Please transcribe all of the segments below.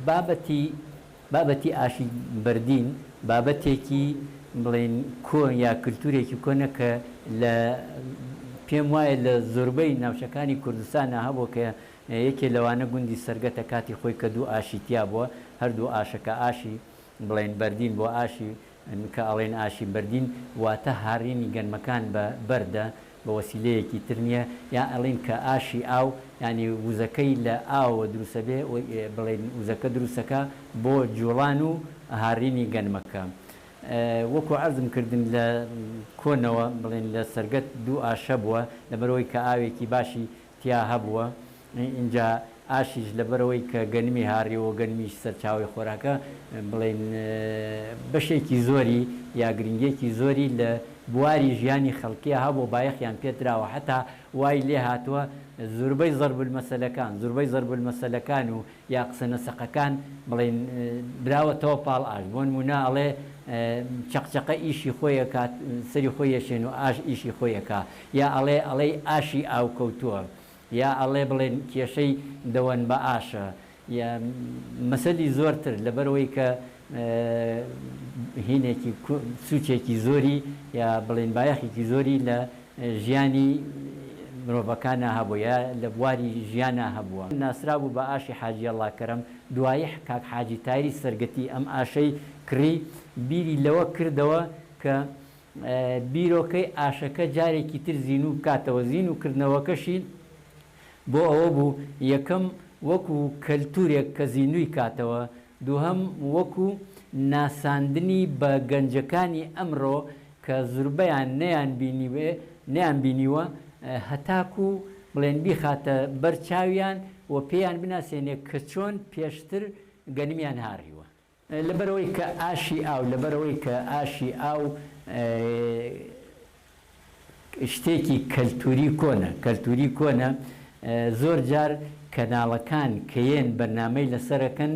بابەتی بابەتی ئاشی بەردین بابەتێکی بڵێین کۆن یا کلتورێکی کۆنە کە لە پێم وایە لە زۆربەی ناوچەکانی کوردستانا هەبووە کە یەکێ لەوانە گوندی سەرگەتە کاتی خۆی کە دوو ئاشی تیا بووە هەردوو ئاشەکە ئاشی بڵێین بەردین بۆ ئاشی کە ئەڵێن ئاشی بەردین واتە هاڕینی گەنمەکان بە بەردە بە وەسیلەیەکی تر نیە یا ئەڵێن کە ئاشی ئاو یانی وزەکەی لە ئاوەوە دروسەبێ بڵێن وزەکە دروسەکا بۆ جوڵان و هاڕینی گەنمەکە وەکو عەرزم کردن لە کۆنەوە بڵێن لە سەرگەت دوو ئاش هەبووە لەبەرئەوەی کە ئاوێکی باشی تیا هەبووە ئینجا ئاشیش لەبەرئەوەی کە گەنمی هاڕیوە و گەنمیش سەرچاوەی خۆراکە بڵێین بەشێکی زۆری یا گرنگیەکی زۆری لە بواری ژیانی خەڵکیا هەبووە بایەخیان پێ دراوە هەتا وای لێ هاتووە زوربەی ضرب المثلەکان زوربەی ضرب المثلەکان و یا قسە نەسەقەکان بڵێین براوەتەوە پاڵ ئاش بۆنمونە ئەڵێ چەقچەقە ئیشی خۆی ئەکات سەری خۆی ئەشێن و ئاش ئیشی خۆی ئەکا یا ئەڵێ ئەڵێی ئاشی ئاو کەوتووە یا ئەڵێ بڵێن کێشەی دەوەن بە ئاشە یا مەسەلی زۆر تر لەبەرئەوەی کە هینێکی سوچێکی زۆری یا بڵێن بایەخێکی زۆری لە ژیانی مرۆڤەکانا هەبووە یا لە بواری ژیانا هەبووە. ناسرابوو بە ئاشی حاجی ئەڵا کەرەم، دوایح کاک حاجی تایری سەرگەتی ئەم ئاشەی کڕی، بیری لەوە کردەوە کە بیرۆکەی ئاشەکە جارێکی تر زینوو بکاتەوە، زینوو کردنەوەکەشی بۆ ئەوە بوو یەکەم وەکو کەلتورێک کە زینووی کاتەوە، دووهەم وەکو ناساندنی بە گەنجەکانی ئەمڕۆ کە زوربەیان نەیان بینیوێ نەیان بینیوە هەتاکو بڵێن بیخاتە بەر چاویان و پێیان بناسێنێ کە چۆن پێشتر گەنمیان هاڕیوە. لەبەرئەوەی کە ئاشی ئاو لەبەرئەوەی کە ئاشی ئاو شتێکی کەلتوری کۆنە کەلتوری کۆنە زۆر جار کەناڵەکان کە یەن بەرنامەی لەسەر ئەکەن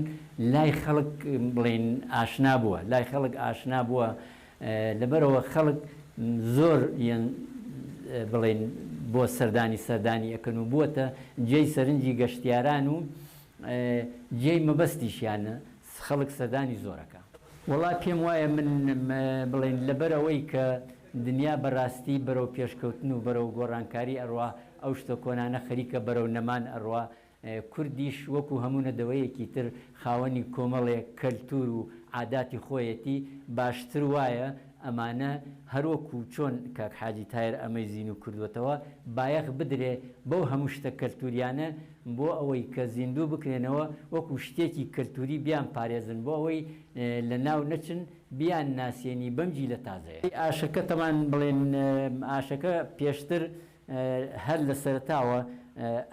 لای خەڵک بڵێین ئاشنا بووە لای خەڵک ئاشنا بووە لەبەرئەوە خەڵک زۆر یەن بڵێین بۆ سەردانی سەردانی ئەکەن و بووەتە جێی سەرنجی گەشتیاران و جێی مەبەستیشیانە خەڵک سەردانی زۆر ئەکا. وەڵا پێم وایە من بڵێین لەبەر ئەوەی کە دنیا بەراستی بەرەو پێشکەوتن و بەرەو گۆڕانکاری ئەڕوا ئەو شتە کۆنانە خەریکە بەرەو نەمان ئەڕوا کوردیش وەکو هەموو نەتەوەیەکی تر خاوەنی کۆمەڵێ کەلتور و عاداتی خۆیەتی باشتر وایە ئەمانە هەروەکو چۆن کاک حاجی تایر ئەمەی زینوو کردوەتەوە بایەخ بدرێ بەو هەموو شتە کەلتوریانە بۆ ئەوەی کە زیندوو بکرێنەوە وەکو شتێکی کەلتوری بیان پارێزن بۆ ئەوەی لە ناو نەچن بیان ناسێنی بەم جیلە تازەیە. ئاشەکە تەبان بڵێن ئاشەکە پێشتر هەر لە سەرەتاوە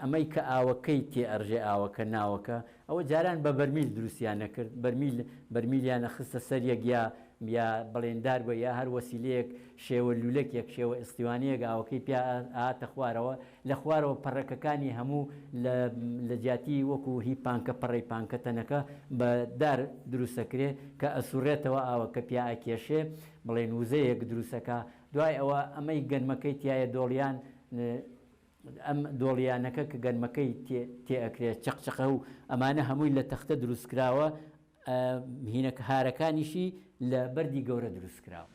ئەمەی کە ئاوەکەی تێ ئەڕژێ ئاوەکە ناوەکە ئەوە جاران بە بەرمیل دروستیان ئەکرد بەرمیل بەرمیلیان ئەخستە سەر یەک یا یا بڵێن دار بە یا هەر وەسیلەیەک شێوە لولەکێک شێوە ئیستیوانەیەک ئاوەکەی پیا ئەهاتە خوارەوە لە خوارەوە پەڕەکەکانی هەموو لە لە جیاتی وەکو هی پانکە پەڕەی پانکە تەنەکە بە دار دروست ئەکرێ کە ئەسوڕێتەوە ئاوەکە پیا ئەکێشێ بڵێن وزەیەک دروست ئەکا دوای ئەوە ئەمەی گەنمەکەی تیایە دۆڵیان ئەم دۆڵیانەکە کە گەنمەکەی تێ تێ ئەکرێ چەقچەقە و ئەمانە هەمووی لە تەختە دروست کراوە هینەکە هارەکانیشی لە بەردی گەورە دروست کراوە.